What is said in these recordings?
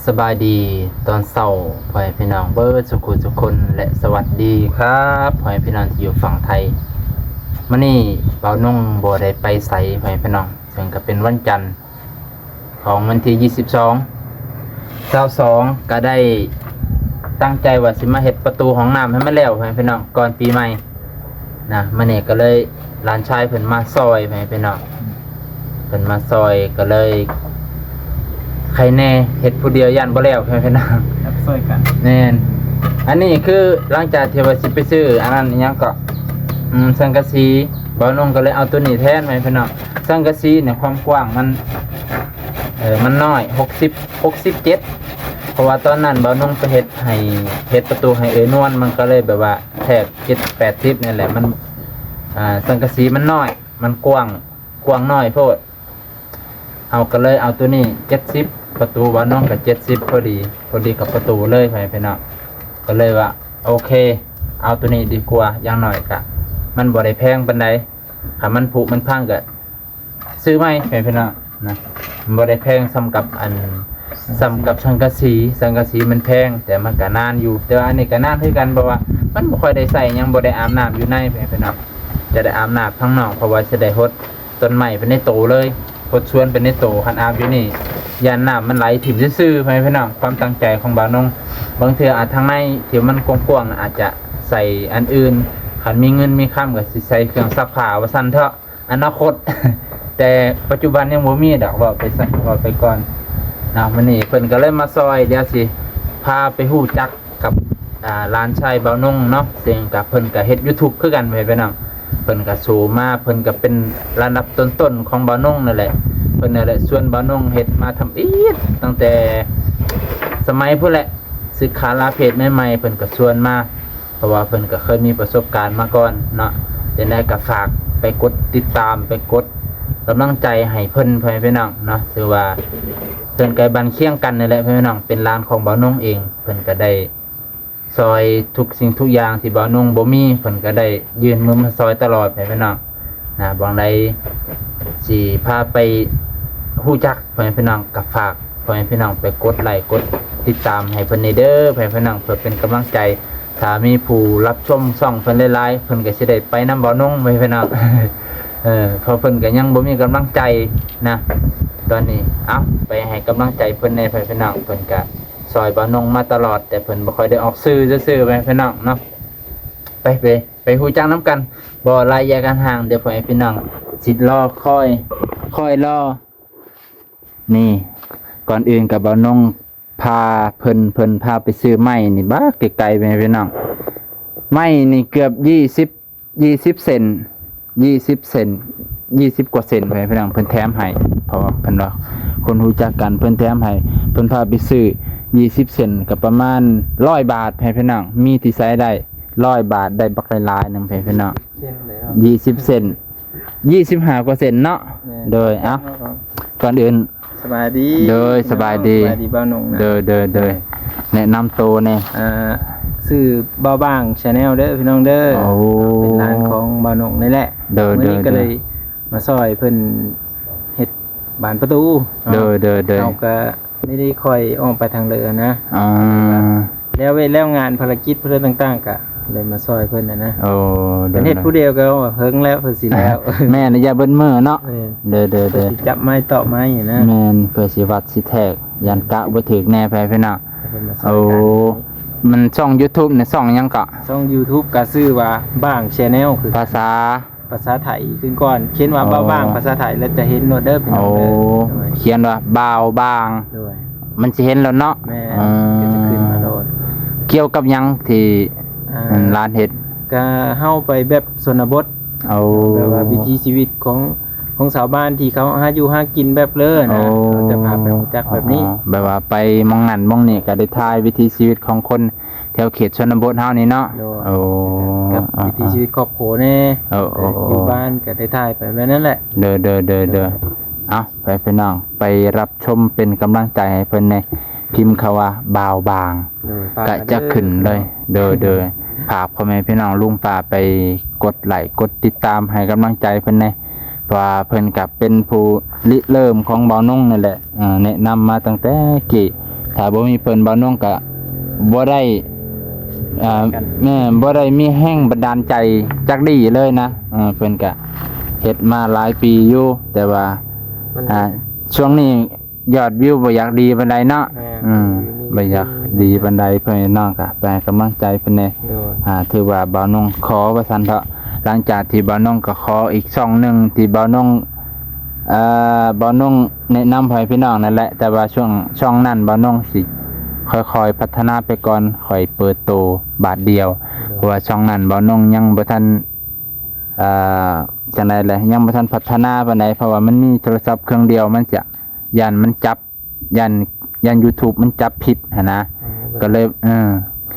ສະບາຍດີຕອນເຊົ້າ ພໍ່ແມ່ພີ່ນ້ອງເບິດສູ່ຜູ້ສູ່ຄົນ ແລະ ສະຫວັດດີຄັບ ພໍ່ແມ່ພີ່ນ້ອງທີ່ຢູ່ຝັ່ງໄທ. ມື້ນີ້ບ່າວນົງບໍ່ໄດ້ໄປໃສ ພໍ່ແມ່ພີ່ນ້ອງ, ເຊິ່ງກໍເປັນວັນຈັນຂອງວັນທີຊາວສອງ ຊາວສອງ ກໍໄດ້ຕັ້ງໃຈວ່າຊິມາເຮັດປະຕູຫ້ອງນ້ຳໃຫ້ມັນແລ້ວ ພໍ່ແມ່ພີ່ນ້ອງ, ກ່ອນປີໃໝ່. ນະ ມື້ນີ້ກໍເລີຍຫຼານຊາຍເພິ່ນມາຊ່ອຍ ພໍ່ແມ່ພີ່ນ້ອງ, ເພິ່ນມາຊ່ອຍກໍເລີຍໄຄແນ່, ເຮັດຜູ້ດຽວຢ້ານບໍ່ແລ້ວ ພໍ່ແມ່ພີ່ນ້ອງ, ຮັບຊ່ອຍກັນ. ແມ່ນ. ອັນນີ້ຄືຫຼັງຈາກທີ່ວ່າຊິໄປຊື້ອັນນັ້ນ ອີຫຍັງເກາະ ອືມ ສັງກະສີ, ບ່າວນົງກໍເລີຍເອົາໂຕນີ້ແທນ ພໍ່ແມ່ພີ່ນ້ອງ. ສັງກະສີນີ້ຄວາມກວ້າງມັນ ເອີ ມັນນ້ອຍ ຫົກສິບ ຫົກສິບເຈັດ, ເພາະວ່າຕອນນັ້ນບ່າວນົງໄປເຮັດໃຫ້ ເຮັດປະຕູໃຫ້ເອື້ອຍນວນ, ມັນກໍເລີຍແບບວ່າແທກເຈັດແປດສິບນີ້ແຫຼະ, ມັນ ອ່າ ສັງກະສີມັນນ້ອຍ ມັນກວ້າງ ກວ້າງນ້ອຍໂພດ. ເຮົາກໍເລີຍເອົາໂຕນີ້ເຈັດສິບ, ປະຕູບ່າວນົງກໍເຈັດສິບພໍດີ ພໍດີກັບປະຕູເລີຍ ພໍ່ແມ່ພີ່ນ້ອງ. ກໍເລີຍວ່າ ໂອເຄ ເອົາໂຕນີ້ດີກວ່າ, ຢ່າງໜ້ອຍກະມັນບໍ່ໄດ້ແພງປານໃດ, ຖ້າມັນຜຸມັນພັງກະ ຊື້ໃໝ່ ແມ່ນພີ່ນ້ອງນະ. ມັນບໍ່ໄດ້ແພງສ່ຳກັບອັນ ສ່ຳກັບສັງກະສີ, ສັງກະສີມັນແພງ ແຕ່ມັນກະນານຢູ່, ແຕ່ວ່າອັນນີ້ກະນານຄືກັນ ເພາະວ່າມັນບໍ່ຄ່ອຍໄດ້ໃຊ້ຫຍັງ, ບໍ່ໄດ້ອາບນ້ຳຢູ່ໃນ ແມ່ນພີ່ນ້ອງ. ຈະໄດ້ອາບນ້ຳທາງນອກ ເພາະວ່າຈະໄດ້ຫົດຕົ້ນໄມ້ໄປໃນໂຕເລີຍ, ຫົດສວນໄປໃນໂຕ. ຄັນອາບຢູ່ນີ້ຢ້ານນ້ຳມັນໄຫຼຖິ້ມຊື່ໆ ແມ່ນພີ່ນ້ອງ. ຄວາມຕັ້ງໃຈຂອງບ່າວນົງ, ບາງເທື່ອອາດທາງໃນທີ່ມັນກວ້າງໆ ອາດຈະໃສ່ອັນອື່ນ, ຄັນມີເງິນມີຄຳກໍຊິໃສ່ເຄື່ອງຊັກຜ້າວ່າຊັ້ນເຖາະ. ອະນາຄົດ ແຕ່ປັດຈຸບັນຍັງບໍ່ມີດອກ, ເວົ້າໄປຊັ້ນ ເວົ້າໄປກ່ອນເນາະ. ມື້ນີ້ເພິ່ນກໍເລີຍມາຊ່ອຍ, ດຽວຊິພາໄປຮູ້ຈັກກັບ ອ່າ ຫຼານຊາຍບ່າວນົງເນາະ, ເຊິ່ງກໍເພິ່ນກໍເຮັດ YouTube ຄືກັນ ແມ່ນພີ່ນ້ອງ. ເພິ່ນກໍສູ້ມາ, ເພິ່ນກໍເປັນລະດັບຕົ້ນໆຂອງບ່າວນົງນັ້ນແຫຼະ, ເພິ່ນນັ້ນແຫຼະຊວນບ່າວນົງເຮັດມາທຳອິດ, ຕັ້ງແຕ່ສະໄໝພຸ້ນແຫຼະ, ສຶກສາລາເພດໃໝ່ໆ ເພິ່ນກໍຊວນມາ. ເພາະວ່າເພິ່ນກໍເຄີຍມີປະສົບການມາກ່ອນເນາະ. ຈັ່ງໃດກໍຝາກໄປກົດຕິດຕາມ, ໄປກົດກຳລັງໃຈໃຫ້ເພິ່ນ ພໍ່ແມ່ພີ່ນ້ອງເນາະ. ຖືວ່າເຮືອນໃກ້ບ້ານຄຽງກັນນີ້ແຫຼະ ພໍ່ແມ່ພີ່ນ້ອງ, ເປັນຫຼານຂອງບ່າວນົງເອງ. ເພິ່ນກໍໄດ້ຊ່ອຍທຸກສິ່ງທຸກຢ່າງທີ່ບ່າວນົງບໍ່ມີ, ເພິ່ນກໍໄດ້ຍື່ນມືມາຊ່ອຍຕະຫຼອດ ພໍ່ແມ່ພີ່ນ້ອງນະ. ບ່ອນໃດຊິພາໄປຮູ້ຈັກ ພໍ່ແມ່ພີ່ນ້ອງ, ກໍຝາກພໍ່ແມ່ພີ່ນ້ອງໄປກົດໄລກົດຕິດຕາມໃຫ້ເພິ່ນແດ່ເດີ ພໍ່ແມ່ພີ່ນ້ອງ, ເພື່ອເປັນກຳລັງໃຈ. ຖ້າມີຜູ້ຮັບຊົມຊ່ອງເພິ່ນຫຼາຍໆ ເພິ່ນກໍຊິໄດ້ໄປນຳບ່າວນົງ ແມ່ນພີ່ນ້ອງ. ເອີ ເພາະເພິ່ນກໍຍັງບໍ່ມີກຳລັງໃຈນະຕອນນີ້. ເອົ້າ ໄປໃຫ້ກຳລັງໃຈເພິ່ນແດ່ ແມ່ນພີ່ນ້ອງ. ເພິ່ນກໍຊ່ອຍບ່າວນົງມາຕະຫຼອດ, ແຕ່ເພິ່ນບໍ່ຄ່ອຍໄດ້ອອກຊື່ຊື່ໆ ແມ່ນພີ່ນ້ອງເນາະ. ໄປ ໄປ ໄປຮູ້ຈັກນຳກັນ. ບໍ່ຫຼາຍຢ່າກັນຫ່າງ, ດຽວພໍ່ແມ່ພີ່ນ້ອງຊິລໍຄອຍ ຄອຍລໍ. ນີ້ ກ່ອນອື່ນກໍບ່າວນົງ ພາເພິ່ນ ເພິ່ນພາໄປຊື້ໄມ້ນີ້ ບາກໄກໆ ແມ່ນພີ່ນ້ອງ. ໄມ້ນີ້ເກືອບ ຊາວ ຊາວເຊັນ ຊາວເຊັນ ຊາວກວ່າເຊັນ ແມ່ນພີ່ນ້ອງ, ເພິ່ນແຖມໃຫ້. ເພາະວ່າເພິ່ນວ່າຄົນຮູ້ຈັກກັນ ເພິ່ນແຖມໃຫ້, ເພິ່ນພາໄປຊື້ ຊາວເຊັນ ກໍປະມານຮ້ອຍບາດ ແມ່ນພີ່ນ້ອງ. ມີທີ່ໃຊ້ໄດ້ ຮ້ອຍບາດ ໄດ້ບັກຫຼາຍໆ ນຳ ແມ່ນພີ່ນ້ອງ. ຊາວເຊັນ ຊາວເຊັນ ຊາວກວ່າເຊັນເນາະ. ແມ່ນ. ໂດຍ ເອົ້າ ກ່ອນອື່ນ ສະບາຍດີ ໂດຍ ພີ່ນ້ອງ ສະບາຍດີ ສະບາຍດີບ່າວນົງນະ. ໂດຍ ໂດຍ ໂດຍ ແນະນຳໂຕແດ່. ອ່າ ຊື່ບ່າວບາງ Channel ເດີ ພີ່ນ້ອງເດີ. ໂອ້ ເປັນຫຼານຂອງບ່າວນົງນີ້ແຫຼະ. ໂດຍ ມື້ນີ້ ໂດຍ ກໍເລີຍ ໂດຍ ມາຊ່ອຍເພິ່ນເຮັດບານປະຕູ. ໂດຍ ໂດຍ ໂດຍ ເຮົາກໍ ໄດ້ ໄດ້ຄ່ອຍອອກໄປທາງເລີນະ. ອໍ ແລ້ວວຽກແລ້ວງານ ພາລະກິດ ພາລະຕ່າງໆ ກະໄດ້ມາຊ່ອຍເພິ່ນນະ. ໂອ້ ເພິ່ນເຮັດ ໂດຍ ຜູ້ດຽວກໍເຫິງແລ້ວ ເພິ່ນຊິແລ້ວ. ແມ່ນ ລະຍະເບິດມື້ເນາະ. ແມ່ນ. ເດີໆໆ ເພິ່ນຊິຈັບໄມ້ຕອກໄມ້ນະ. ແມ່ນ ເພື່ອຊິວັດຊິແທກ ຢ້ານກະບໍ່ຖືກແນ່ ແມ່ນພີ່ນ້ອງ. ໂອ້ ມັນຊ່ອງ YouTube ນີ້ ຊ່ອງຫຍັງເກາະ? ຊ່ອງ YouTube ກໍຊື່ວ່າ ບາງ Channel ຄື ພາສາ ພາສາໄທຂຶ້ນກ່ອນ, ຂຽນວ່າ ອໍ ບ່າວບາງ ພາສາໄທ ແລ້ວຈະເຫັນໂລດເດີ ພີ່ນ້ອງເດີ. ໂອ້ ໂດຍ ຂຽນວ່າ ບ່າວບາງ ໂດຍ ມັນຊິເຫັນໂລດເນາະ. ແມ່ນ. ອໍ ກໍຈະຂຶ້ນມາໂລດ. ກ່ຽວກັບຫຍັງທີ່ ອ່າ ອັນຫຼານເຮັດ? ກະເຮົາໄປແບບຊົນນະບົດ. ໂອ້ ແບບວ່າວິຖີຊີວິດຂອງ ຂອງຊາວບ້ານທີ່ເຂົາຫາຢູ່ຫາກິນແບບເລີນະ. ໂອ້ ເຮົາຈະພາໄປຮູ້ຈັກແບບນີ້. ອໍ ແບບວ່າໄປໝ່ອງນັ້ນໝ່ອງນີ້ ກໍໄດ້ຖ່າຍວິຖີຊີວິດຂອງຄົນ ແຖວເຂດຊົນນະບົດເຮົານີ້ເນາະ. ໂດຍ. ໂອ້ ກັບ ອໍ ວິຖີຊີວິດຄອບຄົວແດ່. ໂອ້ ເອີ ໂອ້ ໂອ້ ຢູ່ບ້ານກໍໄດ້ຖ່າຍໄປແບບນັ້ນແຫຼະ. ໂດຍ ໂດຍ ໂດຍ ໂດຍ ໂດຍ. ເອົ້າ ໄປພີ່ນ້ອງ ໄປຮັບຊົມເປັນກຳລັງໃຈໃຫ້ເພິ່ນແດ່, ພິມຄຳວ່າ ບ່າວບາງ ໂດຍ ກໍຈະຂຶ້ນເລີຍ. ໂດຍ ໂດຍ ຝາກພໍ່ແມ່ພີ່ນ້ອງລຸງປ້າໄປກົດໄລກົດຕິດຕາມໃຫ້ກຳລັງໃຈເພິ່ນແດ່. ເພາະວ່າເພິ່ນກໍເປັນຜູ້ລິເລີ່ມຂອງບ່າວນົງນີ້ແຫຼະ, ເອີ ແນະນຳມາຕັ້ງແຕ່ກີ້ ຖ້າບໍ່ມີເພິ່ນ ບ່າວນົງກະບໍ່ໄດ້ ອ່າ ແມ່ນ ບໍ່ໄດ້ມີແຮງບັນດານໃຈຈັກດີ້ເລີຍນະ. ເອີ ເພິ່ນກະເຮັດມາຫຼາຍປີຢູ່ ແຕ່ວ່າ ມັນ ອ່າ ຊ່ວງນີ້ ຍອດວິວບໍ່ຢາກດີປານໃດເນາະ. ແມ່ນ ອືມ ບໍ່ຢາກດີປານໃດ ພໍ່ແມ່ພີ່ນ້ອງກະໄປໃຫ້ກຳລັງໃຈເພິ່ນແດ່. ໂດຍ ອ່າ ຖືວ່າບ່າວນົງຂໍວ່າຊັ້ນເຖາະ. ຫຼັງຈາກທີ່ບ່າວນົງກໍຂໍອີກຊ່ອງໜຶ່ງທີ່ບ່າວນົງ ເອີ ບ່າວນົງແນະນຳໃຫ້ພີ່ນ້ອງນັ້ນແຫຼະ ແຕ່ວ່າຊ່ວງ ຊ່ອງນັ້ນບ່າວນົງຊິຄ່ອຍໆພັດທະນາໄປກ່ອນ ຄ່ອຍເປີດໂຕບາດດຽວ. ໂດຍ ເພາະວ່າຊ່ອງນັ້ນບ່າວນົງຍັງບໍ່ທັນ ເອີ ຈັ່ງໃດແຫຼະ ຍັງບໍ່ທັນພັດທະນາປານໃດ ເພາະວ່າມັນມີໂທລະສັບເຄື່ອງດຽວ ມັນຈະ ຢ້ານມັນຈັບ ຢ້ານ ຢ້ານ YouTube ມັນຈັບຜິດຫັ້ນນະ. ອໍ ກໍເລີຍ ເອີ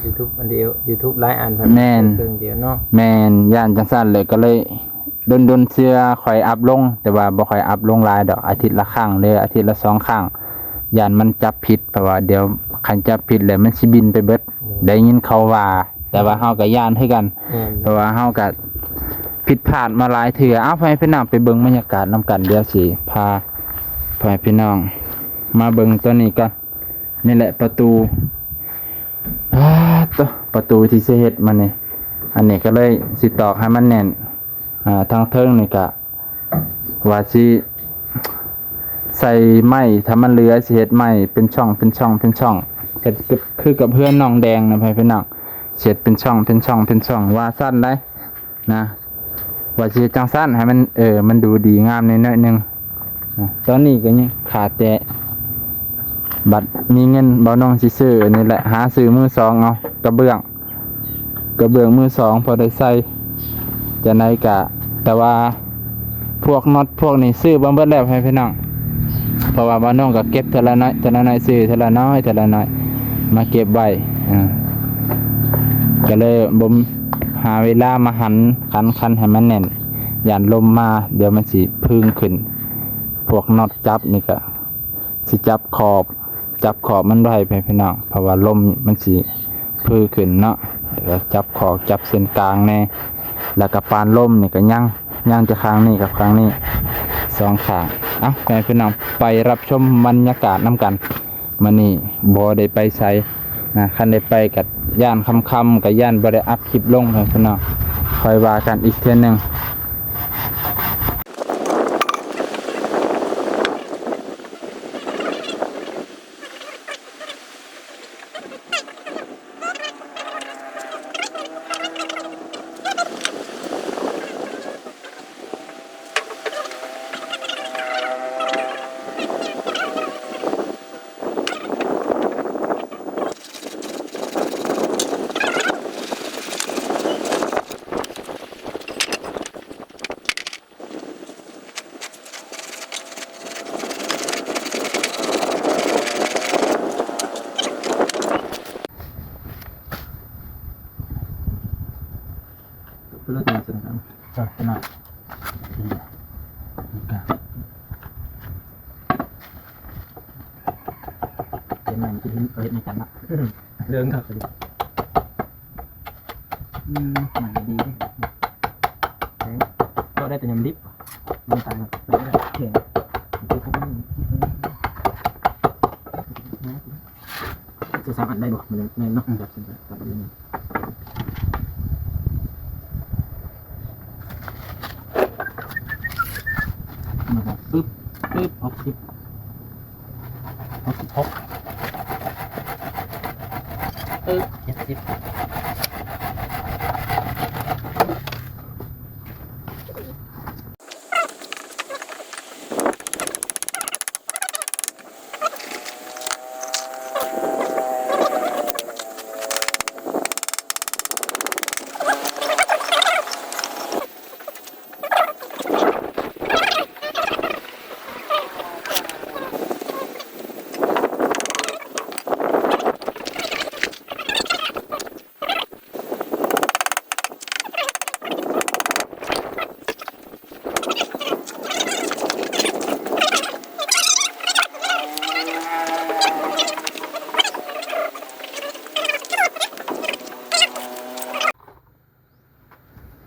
YouTube ອັນດຽວ YouTube ຫຼາຍອັນ ແມ່ນ ເຄື່ອງດຽວເນາະ. ແມ່ນ ຢ້ານຈັ່ງຊັ້ນແຫຼະ ກໍເລີຍດົນໆເທື່ອຄ່ອຍອັບລົງ ແຕ່ວ່າບໍ່ຄ່ອຍອັບລົງຫຼາຍດອກ ອາທິດລະຄັ້ງ ຫຼື ອາທິດລະສອງຄັ້ງ ຢ້ານມັນຈັບຜິດ ເພາະວ່າດຽວຄັນຈັບຜິດແລ້ວມັນຊິບິນໄປເບິດ. ໂດຍ ໄດ້ຍິນເຂົາວ່າ ແຕ່ວ່າເຮົາກໍຢ້ານຄືກັນ. ແມ່ນ ເພາະວ່າເຮົາກໍຜິດພາດມາຫຼາຍເທື່ອ. ເອົາ ໃຫ້ພີ່ນ້ອງໄປເບິ່ງບັນຍາກາດນຳກັນ ດຽວຊິພາ ໃຫ້ພີ່ນ້ອງມາເບິ່ງຕົວນີ້ກ່ອນ. ນີ້ແຫຼະປະຕູ ປາດໂທ້ ປະຕູທີ່ຊິເຮັດມານີ້ ອັນນີ້ກໍເລີຍຊິຕອກໃຫ້ມັນແໜ້ນ. ອ່າ ທາງເທິງນີ້ກະວ່າຊິໃສ່ໄມ້ ຖ້າມັນເຫຼືອຊິເຮັດໄມ້ເປັນຊ່ອງ ເປັນຊ່ອງ ເປັນຊ່ອງ ເຮັດຄືກັບ ຄືກັບເຮືອນນ້ອງແດງນະ ໃຫ້ພີ່ນ້ອງ ເຮັດເປັນຊ່ອງ ເປັນຊ່ອງ ເປັນຊ່ອງ ວ່າຊັ້ນໄດ໋ນະ. ວ່າຊິເຮັດຈັ່ງຊັ້ນໃຫ້ມັນ ເອີ ມັນດູດີງາມແດ່ໜ້ອຍໜຶ່ງ. ອ່າ ຕອນນີ້ກໍຍັງຂາດແຕ່ ບັດມີເງິນ ບ່າວນົງຊິຊື້ນີ້ແຫຼະ ຫາຊື້ມືສອງເອົາ ກະເບື້ອງ ກະເບື້ອງມືສອງພໍໄດ້ໃສ່ ຈັ່ງໃດກະ ແຕ່ວ່າພວກນັອດພວກນີ້ຊື້ມາເບິດແລ້ວ ໃຫ້ພີ່ນ້ອງ ເພາະວ່າບ່າວນົງກໍເກັບເທື່ອລະໜ້ອຍ ເທື່ອລະໜ້ອຍ ຊື້ເທື່ອລະໜ້ອຍ ເທື່ອລະໜ້ອຍ ມາເກັບໄວ້. ອ່າ ກໍເລີຍບໍ່ ຫາເວລາມາຫັນ ຂັນ ຂັນໃຫ້ມັນແໜ້ນ ຢ້ານລົມມາ ດຽວມັນຊິພຶງຂຶ້ນ. ພວກນັອດຈັບນີ້ກະຊິຈັບຂອບ ຈັບຂອບມັນໄວ້ ໃຫ້ພີ່ນ້ອງ ເພາະວ່າລົມມັນຊິພືຂຶ້ນເນາະ. ແລ້ວກໍຈັບຂອບ ຈັບເສັ້ນກາງແດ່ ແລ້ວກໍປານລົມນີ້ກໍຍັງ ຍັງແຕ່ຂ້າງນີ້ກັບຂ້າງນີ້ ສອງຂ້າງ. ເອົາ ໃຫ້ພີ່ນ້ອງໄປຮັບຊົມບັນຍາກາດນຳກັນ. ມື້ນີ້ບໍ່ໄດ້ໄປໃສນະ ຄັນໄດ້ໄປກໍຢ້ານຄ່ຳໆ ກໍຢ້ານບໍ່ໄດ້ອັບຄລິບລົງ ໃຫ້ພີ່ນ້ອງ ຄ່ອຍວ່າກັນອີກເທື່ອໜຶ່ງ. ເລື່ອງຄັກ ອືມ ມັນກໍດີເດ້ ກໍໄດ້ແຕ່ຍຳດິບ ມັນຕາຍແລ້ວ ແຂງ ສອງສາມອັນໄດ້ບໍ່? ມັນແໜ້ນເນາະ ອືມ ແບບ ປຶບ ປຶບ ຫົກສິບ ຫົກສິບຫົກ ເອີ ເຈັດສິບ.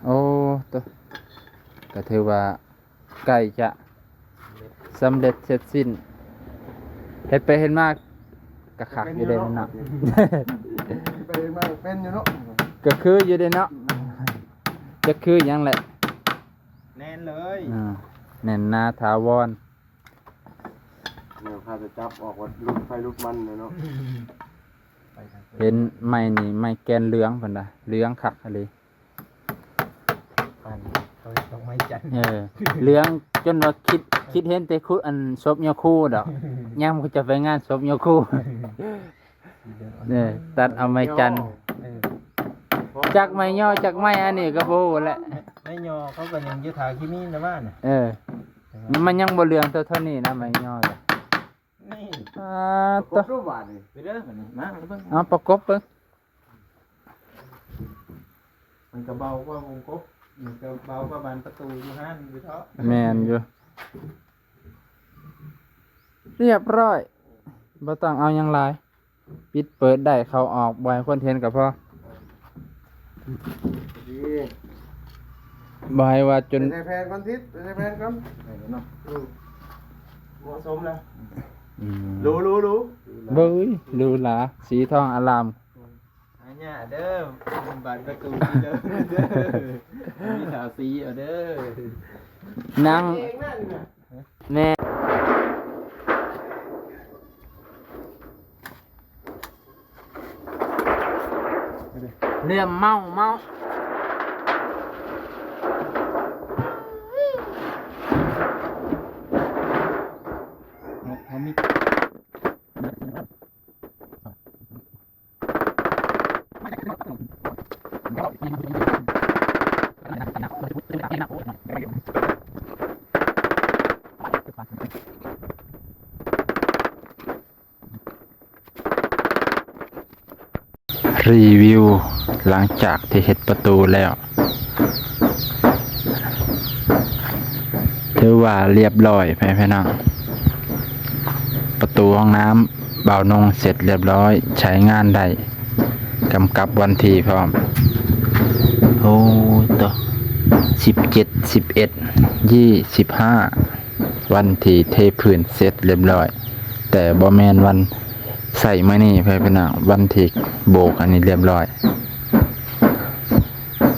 ໂອ້ ໂຕ ກໍຖືວ່າໃກ້ຈະສຳເລັດເສັດສິ້ນ. ເຮັດໄປເຮັດມາ ກະຄັກຢູ່ເດ້ເນາະ ໄປມາເປັນຢູ່ເນາະ ກະຄືຢູ່ເດ້ເນາະ ຈັກຄືຫຍັງແຫຼະ ແໜ້ນເລີຍ ອ່າ ແໜ້ນໜາຖາວອນ ແນວພາຈະຈັບອອກວ່າຫຼຸດໃຜຫຼຸດມັນເນາະ ເຫັນໄມ້ນີ້ ໄມ້ແກ່ນເຫຼືອງເພິ່ນວ່າ ເຫຼືອງຄັກອີ່ຫຼີ ປານເຂົາເຮັດດອກໄມ້ຈັນ ເອີ ເຫຼືອງຈົນວ່າຄິດ ຄິດເຫັນແຕ່ຄຸ ອັນ ສົບໂຍຄູດອກ ຍາມເຂົາເຈົ້າໄປງານສົບໂຍຄູ ເອີ ຕັດເອົາໄມ້ຈັນ ເອີ ຈັກໄມ້ຍໍ ຈັກໄມ້ອັນນີ້ກໍບໍ່ຮູ້ແຫຼະ ໄມ້ຍໍເຂົາກໍຍັງຢູ່ທ່າຂີ້ມີນະວ່ານະ ເອີ ມັນຍັງບໍ່ເຫຼືອງເທົ່າ ເທົ່ານີ້ນະ ໄມ້ຍໍກະ ນີ້ ອ່າ ປະກົບ ໂຕ ດູບາດນີ້ ໄປເດີ ມາເບິ່ງ ເອົາປະກົບເບິ່ງ ມັນກະເບົາກວ່າວົງກົບ ມັນກະເບົາກວ່າບານປະຕູຢູ່ຮ້ານຢູ່ເທາະ ແມ່ນຢູ່ ລຽບຮ້ອຍ ບໍ່ຕ້ອງເອົາຫຍັງຫຼາຍ ປິດເປີດໄດ້ ເຂົ້າອອກ ບໍ່ໃຫ້ຄົນເຫັນກໍພໍ ດີ ບໍ່ໃຫ້ວ່າຈົນ ໄປໃສ່ແຜ່ນກ່ອນທິດ ໄປໃສ່ແຜ່ນກ່ອນ ເອີ ເນາະ ອືມ ເໝາະສົມແລ້ວ ອືມ ຫຼູ ຫຼູ ຫຼູ ເບິ່ງ ຫຼູຫຼາ ສີທອງອາລາມ ອາຍາເດີ ບານປະຕູເດີ ມີທາສີເອົາເດີ ນັ່ງ ແມ່ນ ເລີ່ມເມົາ ເມົາ ເຮົາມີ ຣີວິວຫຼັງຈາກທີ່ເຮັດປະຕູແລ້ວ ຖືວ່າລຽບຮ້ອຍ ແມ່ພີ່ນ້ອງ ປະຕູຫ້ອງນ້ຳບ່າວນົງເສັດລຽບຮ້ອຍ ໃຊ້ງານໄດ້ ກຳກັບວັນທີພ້ອມ ໂອ້ໂຕ ສິບເຈັດ ສິບເອັດ ຊາວ ສິບຫ້າ ວັນທີເທພື້ນເສັດລຽບຮ້ອຍ ແຕ່ບໍ່ແມ່ນວັນໃຊ້ມື້ນີ້ ພໍ່ແມ່ພີ່ນ້ອງ ວັນທີ່ໂບກອັນນີ້ລຽບຮ້ອຍ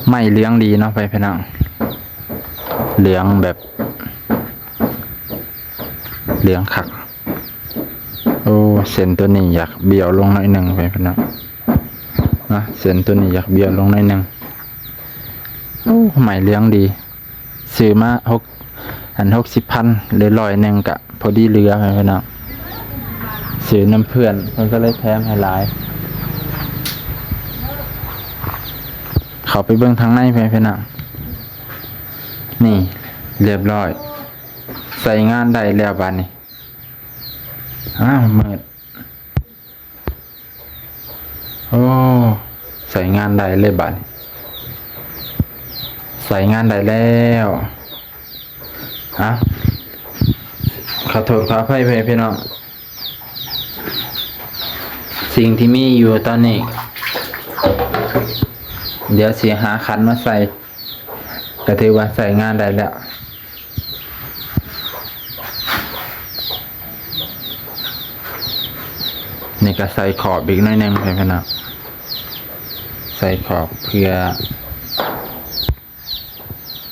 ໄມ້ເຫຼືອງດີເນາະ ພໍ່ແມ່ພີ່ນ້ອງ ເຫຼືອງແບບ ເຫຼືອງຄັກ ໂອ້ ເສັ້ນໂຕນີ້ຢາກບ້ຽວລົງໜ້ອຍໜຶ່ງ ພໍ່ແມ່ພີ່ນ້ອງ ນະ ເສັ້ນໂຕນີ້ຢາກບ້ຽວລົງໜ້ອຍໜຶ່ງ ໂອ້ ໄມ້ເຫຼືອງດີ ຊື້ມາຫົກ ອັນ ຫົກສິບພັນ ຫຼື ຮ້ອຍໜຶ່ງກະພໍດີເຫຼືອ ພີ່ນ້ອງ ຊື້ນຳເພື່ອນ ເພິ່ນກໍເລີຍແຖມໃຫ້ຫຼາຍ ເຂົ້າໄປເບິ່ງທາງໃນ ພີ່ນ້ອງ ນີ້ ລຽບຮ້ອຍ ໃຊ້ງານໄດ້ແລ້ວບາດນີ້ ອ້າວ ມືດ ໂອ້ ໃຊ້ງານໄດ້ເລີຍບາດນີ້ ໃຊ້ງານໄດ້ແລ້ວ ອ່ະ ຂໍໂທດຂໍອະໄພ ພໍ່ແມ່ພີ່ນ້ອງ ສິ່ງທີ່ມີຢູ່ຕອນນີ້ ດຽວຊິຫາຂັນມາໃສ່ ກໍຖືວ່າໃຊ້ງານໄດ້ແລ້ວ ນີ້ກໍໃສ່ຂອບອີກໜ້ອຍໜຶ່ງ ພີ່ນ້ອງ ໃສ່ຂອບເພື່ອ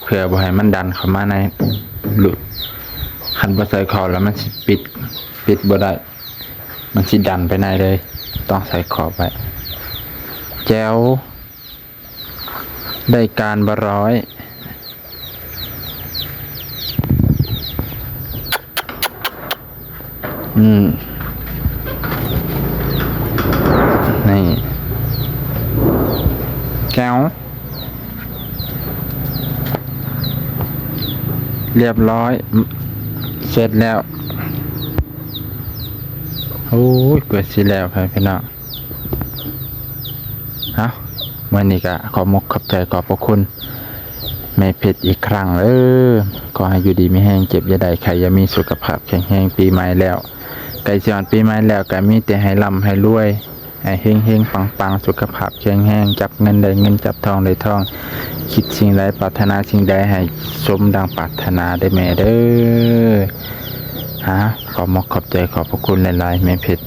ເພື່ອບໍ່ໃຫ້ມັນດັນເຂົ້າມາໃນ ລຸດ ຄັນບໍ່ໃສ່ຂອບແລ້ວມັນຊິປິດ ປິດບໍ່ໄດ້ ມັນຊິດັນໄປໃນເລີຍ ຕ້ອງໃສ່ຂອບໄວ້ ແຈ໋ວ ໄດ້ການບໍ່ຮ້ອຍ ອືມ ນີ້ ແຈ໋ວ ລຽບຮ້ອຍ ເສັດແລ້ວ ໂອ້ຍ ກວ່າຊິແລ້ວ ພໍ່ແມ່ພີ່ນ້ອງ ເອົ້າ ມື້ນີ້ກະຂອບມຸກຂອບໃຈຂອບພະຄຸນແມ່ເພັດອີກຄັ້ງເດີ້ ຂໍໃຫ້ຢູ່ດີມີແຮງ ເຈັບຢ່າໄດ້ ໄຂ້ຢ່າມີ ສຸຂະພາບແຂງແຮງ ປີໃໝ່ແລ້ວ ໃກ້ຊິຮອດປີໃໝ່ແລ້ວ ກະມີແຕ່ໃຫ້ລ່ຳໃຫ້ລວຍ ໃຫ້ເຮັງໆ ປັງໆ ສຸຂະພາບແຂງແຮງ ຈັບເງິນໄດ້ເງິນ ຈັບທອງໄດ້ທອງ ຄິດສິ່ງໃດປາດຖະໜາສິ່ງໃດໃຫ້ສົມດັ່ງປາດຖະໜາເດີ້ແມ່ເດີ້ ຫາ ຂອບມຸກຂອບໃຈຂອບພະຄຸນຫຼາຍໆ ແມ່ເພັດ